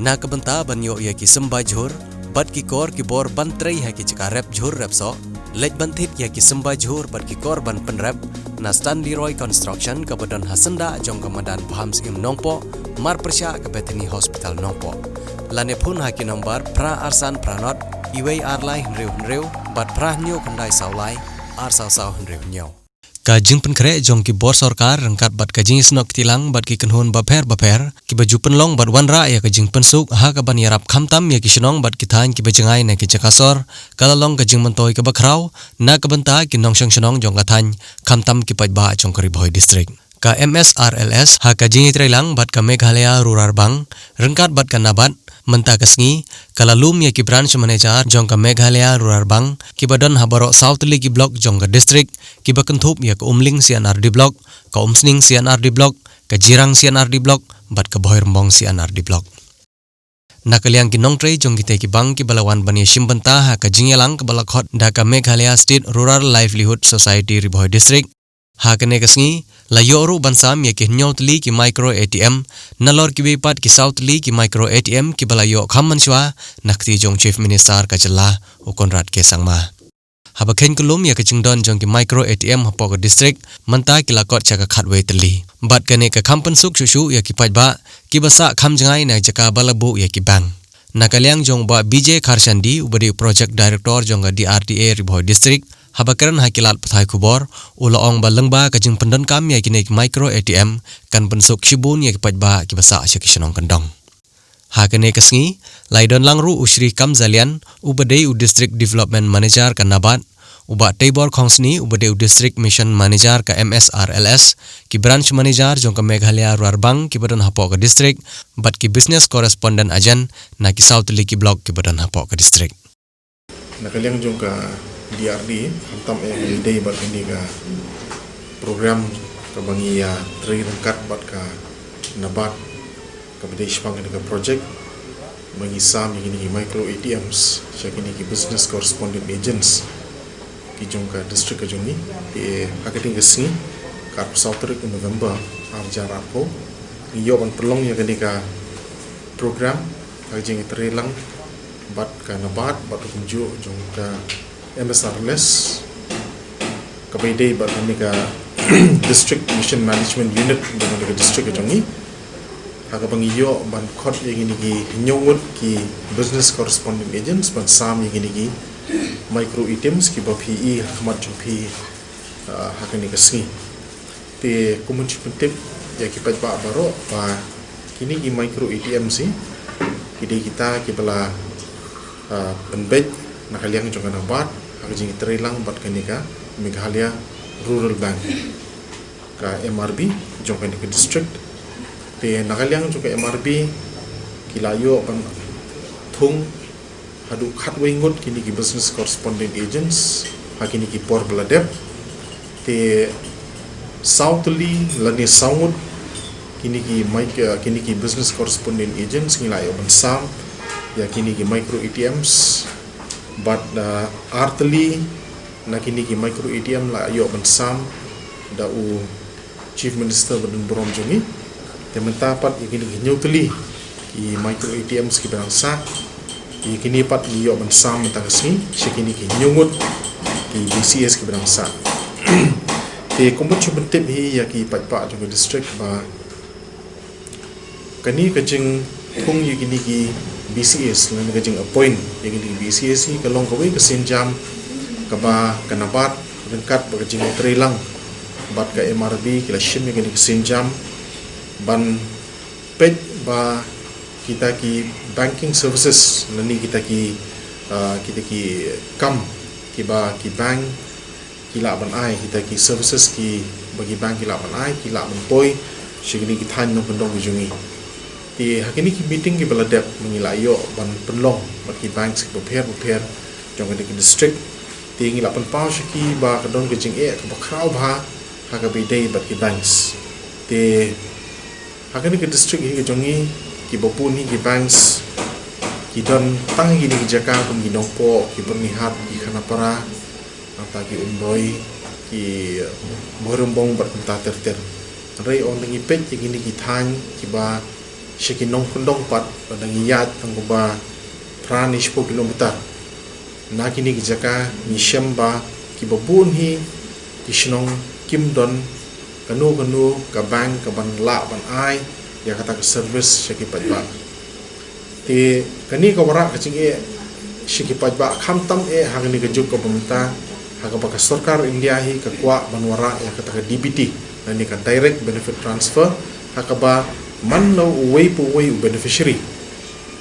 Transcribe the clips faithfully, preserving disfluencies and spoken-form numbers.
Na ka bynta ban ïoh ïa ki symbai jhur bad ki kor ki bor ban trei ha ki jaka rep jhur rep soh, leit ban thied ïa ki symbai jhur bad ki kor ban pynrep, na Stanley Roy Construction kaba don ha syndah jong ka madan Bham Syiem Nongpoh, mar pyrshah ka Bethany Hospital Nongpoh. Lane phone ha ki nombar phra ar san phra nod, iwei ar lai hynriew hynriew bad phra hynñiew khyndai saw lai, ar saw saw hynriew hynñiew. Ka jingpynkhreh jong ki bor sorkar ryngkat bad ka jingïasnoh kti lang bad ki kynhun bapher bapher kiba ju pynlong bad wanrah ïa ka jingpynsuk ha kaban ïarap khamtam ïa ki shnong bad ki thaiñ kiba jngai na ki jaka sor, ka la long ka jingmyntoi kaba khraw na ka bynta ki nongshong shnong jong ka thaiñ, khamtam ki paidbah jong ka Ri Bhoi District. Ka M S R L S ha ka jingïatreilang bad ka Meghalaya Rural Bank ryngkat bad ka NABARD, mynta ka sngi ka la lum ïa ki branch manager jong ka Meghalaya Rural Bank kiba don ha baroh saw tylli ki block jong ka district, kiba kynthup ïa ka Umling C and R D Block, ka Umsning C and R D Block, ka Jirang C and R D Block bad ka Bhoirymbong C and R D Block. Na ka liang ki nongtrei jong kitei ki bank kiba la wan ban ïashim bynta ha ka jingïalang kaba la khot da ka Meghalaya State Rural Livelihood Society Ri Bhoi District, ha kane ka sngi la ïoh ruh ban sam ïa ki hynñiew tylli ki micro A T M, nalor kiwei pat ki saw tylli ki micro A T M kiba la ïoh kham mynshuwa na kti jong Chief Minister ka jylla, u Conrad K Sangma. Haba kheiñ kyllum ïa ka jingdon jong ki micro A T M hapoh ka district, mynta ki la kot sha ka khatwei tylli. Bad kane ka kham pynsuk shuh shuh ïa ki paidbah kiba sah kham jngai na jaka ba la buh ïa ki bank. Na ka liang jong u Bah B J Kharshandi, uba dei u Project Director jong ka D R D A Ri Bhoi District, haba kren ha ki lad pathai khubor, u la ong ba lyngba ka jingpyndonkam ïa kine ki micro A T M kan pynsuk shibun ïa ki paidbah kiba sah sha ki shnong kyndong. Ha kane ka sngi la ïadon lang ruh u Shri Kam Zalian, uba dei u District Development Manager ka NABARD, u Bah Teibor Khongsni, uba dei u District Mission Manager ka M S R L S, ki branch manager jong ka Meghalaya Rural Bank kiba don hapoh ka district, bad ki business correspondent agent na ki saw tylli ki block kiba don hapoh ka district. Na ka liang jong ka D R D, khamtam eh ngi dei bad kane ka program kaba ngi ïatrei ryngkat bad ka NABARD, kaba dei shaphang kane ka project ba ngi sam ïa kine ki micro A T Ms sha kine ki business correspondent agents ki jong ka district ka jong ngi. Te ha kane ka sngi, ka arphew saw tarik u November arhajar arphew, ngi ïoh ban pynlong ïa kane ka program ha ka jingïatrei lang bad ka NABARD bad kumjuh jong ka M S R L S, kaba ïadei bad kane ka District Mission Management Unit jong kane ka district ka jong ngi. Ha kaba ngi ïoh ban khot ïa kine ki hynñiew ngut ki business correspondent agents ban sam ïa kine ki micro A T Ms kiba phi i ha khmat jong phi, ah, ha kane ka sngi. Te kumba ngi shu pyntip ïa ki paidbah baroh ba kine ki micro A T Ms hi ki dei kita kiba la, ah, pynbeit na ka liang jong ka NABARD ha ka jingïatrei lang bad kane ka Meghalaya Rural Bank, ka M R B jong kane ka district. Te na ka liang jong ka M R B ki la ïoh ban thung haduh khatwei ngut kine ki business correspondent agents ha kine ki por ba la dep. Te saw tylli lane saw ngut kine ki mic-, eh, kine ki business correspondent agents ngi la ïoh ban sam ïa kine ki micro A T Ms. Bad, eh, ar tylli na kine ki micro A T M la ïoh ban sam da u Chief Minister ba don burom jong ngi. Te mynta pat ïa kine ki hynñiew tylli ki micro A T Ms kiba dang sah, ïa kine pat ngi ïoh ban sam mynta ka sngi sha kine ki hynñiew ngut ki B C As kiba dang sah. Te kumba ngi shu pyntip hi ïa ki paidbah jong ka district ba kane ka jingthung ïa kine ki B C As lane ka jingappoint ïa kine ki B C As hi ka long kawei ka sienjam kaba ka NABARD ryngkat bad ka jingïatrei lang bad ka M R B ki la shim ïa kane ka sienjam ban peit ba kita ki banking services lane kita ki, ah, kita ki kam kiba ki bank ki lah ban ai, kita ki services kiba ki bank ki lah ban ai, ki lah ban poi sha kine ki thaiñ nongkyndong ki jong ngi. Te ha kine ki meeting kiba la dep ba ngi la ïoh ban pynlong bad ki banks kiba pher bapher jong kane ka district, te ngi la pynpaw sha ki ba ka don ka jingeh kaba khraw bha ha kaba ïadei bad ki banks. Te ha kane ka district hi ka jong ngi, kiba bun hi ki banks ki don tang ha kine ki jaka kum ki Nongpoh, ki Byrnihat, ki Khanapara, nangta ki Umroi, ki Bhoirymbong bad kumta ter ter. Hynrei ong da ngi peit ïa kine ki thaiñ kiba sha ki nongkyndong pat, lada ngi ïaid tang kumba phra ne shiphew kilometer. Na kine ki jaka ngi shem ba kiba bun hi ki shnong kim don kano kano ka bank kaban lah ban ai ïa kata ka service sha ki paidbah. Te kane ka wanrah ka jingeh sha ki paidbah, khamtam eh ha kane ka juk kaba mynta, ha kaba ka sorkar India hi ka kwah ban wanrah ïa kata ka D B T, lane ka direct benefit transfer, ha kaba man la uwei pa uwei u beneficiary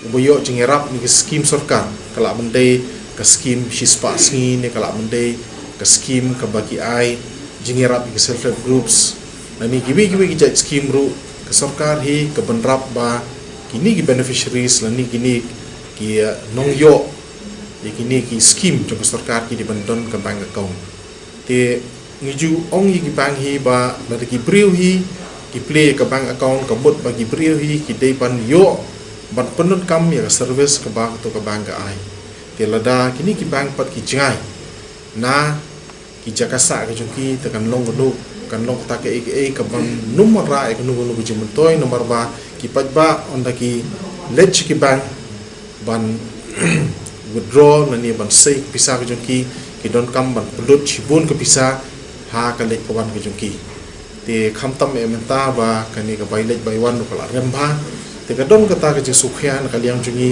uba ïoh jingïarap na ki skim sorkar, ka lah ban dei ka skim shispah sngi ne ka lah ban dei ka skim kaba ki ai jingïarap ïa ki self help groups, lane kiwei kiwei ki jait skim ruh, ka sorkar hi ka bynrap ba kine ki beneficiaries lane kine ki, eh, nongïoh ïa kine ki skim jong ka sorkar ki dei ban don ka bank account. Te ngi ju ong ïa ki bank hi ba lada ki briew hi ki plie ïa ka bank account, ka mut ba ki briew hi ki dei ban ïoh ban pyndonkam ïa ka service kaba kato ka bank ka ai. Te lada kine ki bank pat ki jngai na ki jaka sah ka jong ki, te kan long kano, kan long kata kaei kaei kaban ym wanrah ïa kano kano ka jingmyntoi, namar ba ki paidbah ynda ki leit sha ki bank ban withdraw lane ban sei ka pisa ka jong ki, ki donkam ban pynlut shibun ka pisa ha ka leit ka wan ka jong ki. Te khamtam eh mynta ba kane ka bai leit bai wan ruh ka la rem bha. Te ka don kata ka jingsngewkhia na ka liang jong ngi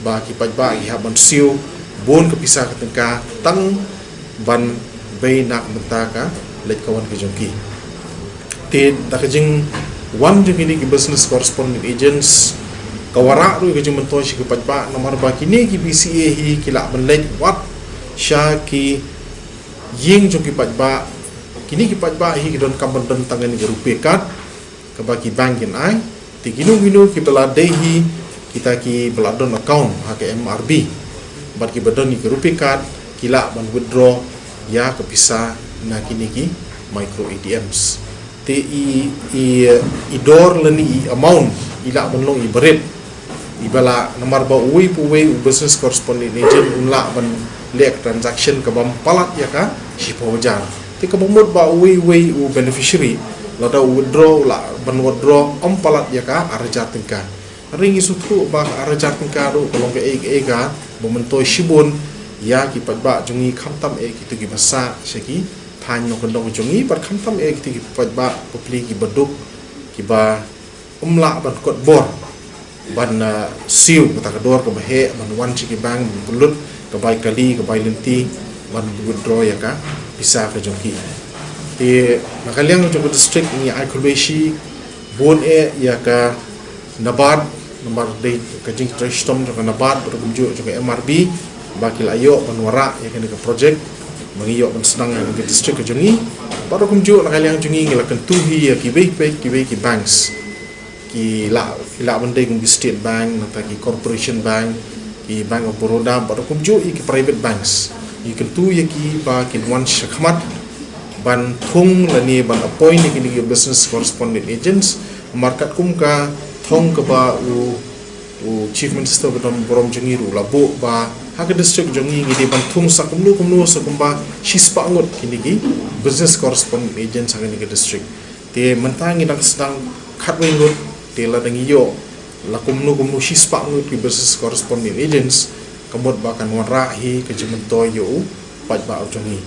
ba ki paidbah ki hap ban siew bun ka pisa ka tyngka tang ban bei na ka bynta ka leit ka wan ka jong ki. Te da ka jingwan jong kine ki business correspondent agents, ka wanrah ruh ka jingmyntoi sha ki paidbah, namar ba kine ki B C A hi ki lah ban leit wat sha ki ïing jong ki paidbah. Kine ki paidbah hi ki donkam ban don tang kane ka RuPay card kaba ki bank kin ai. Te kino kino kiba la dei hi kita kiba la don account ha ka M R B bad kiba don ïa ka RuPay card, ki lah ban withdraw ïa ka pisa na kine ki micro A T Ms. Te i, i, i dor lane i amount i lah ban long iba rit, iba lah, namar ba uwei pa uwei u business correspondent agent un lah ban leh ka transaction kaba ym palat ïa ka shiphew hajar. Te kaba mut ba uwei uwei u beneficiary, lada u withdraw, u lah ban withdraw ym palat ïa ka ar hajar tyngka. Hynrei ngi sngewthuh ba ka ar hajar tyngka ruh ka long kaei kaei kaba myntoi shibun ïa ki paidbah jong ngi, khamtam eh kito kiba sah sha ki thaiñ nongkyndong jong ngi, bad khamtam eh kito ki paidbah bapli kiba duk, kiba ym lah ban kot bor ban, ah, siew kata ka dor kaba heh ban wan sha ki bank ban pynlut ka bai kali, ka bai lynti, ban withdraw ïa ka pisa ka jong ki. Te na ka liang jong ka district ngi ai khublei shibun eh ïa ka NABARD, namar dei ka jingtrei shitom jong ka NABARD bad kumjuh jong ka M R B ba ki la ïoh ban wanrah ïa kane ka project ba ngi ïoh ban sdang ha kane ka district ka jong ngi. Bad kumjuh na ka liang jong ngi ngi la kyntu hi ïa kiwei kiwei, kiwei ki banks, ki lah, ki lah ban dei kum ki State Bank, nangta ki Corporation Bank, ki Bank of Baroda, bad kumjuh ïa ki private banks. Ngi kyntu ïa ki ba kin wan shakhmat ban thung lane ban appoint ïa kine ki business correspondent agents, namar katkum ka thong kaba u, u Chief Minister ba don burom jong ngi ruh u la buh ba ha ka district jong ngi ngi dei ban thung sa kumno kumno sa kumba shispah ngut kine ki business correspondent agents ha kane ka district. Te mynta ngi dang sdang khatwei ngut, te lada ngi ïoh la kumno kumno shispah ngut ki business correspondent agents, ka mut ba kan wanrah hi ka jingmyntoi ïa u paidbah jong ngi.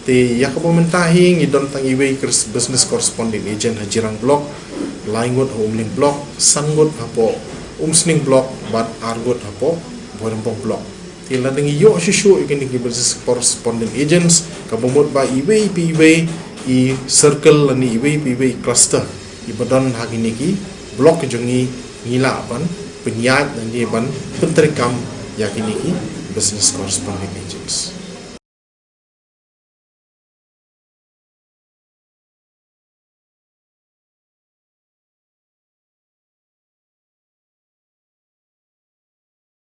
Te ïa kaba mynta hi ngi don tang iwei ka business correspondent agent ha Jirang Block, lai ngut ha Umling Block, san ngut hapoh Umsning Block, bad ar ngut hapoh Bhoirymbong Block. Te lada ngi ïoh shuh shuh ïa kine ki business correspondent agents, kaba mut ba iwei pa iwei i circle lane iwei pa iwei i cluster iba don ha kine ki block jong ngi, ngi lah ban pynïaid lane ban pyntreikam ïa kine ki business correspondent agents.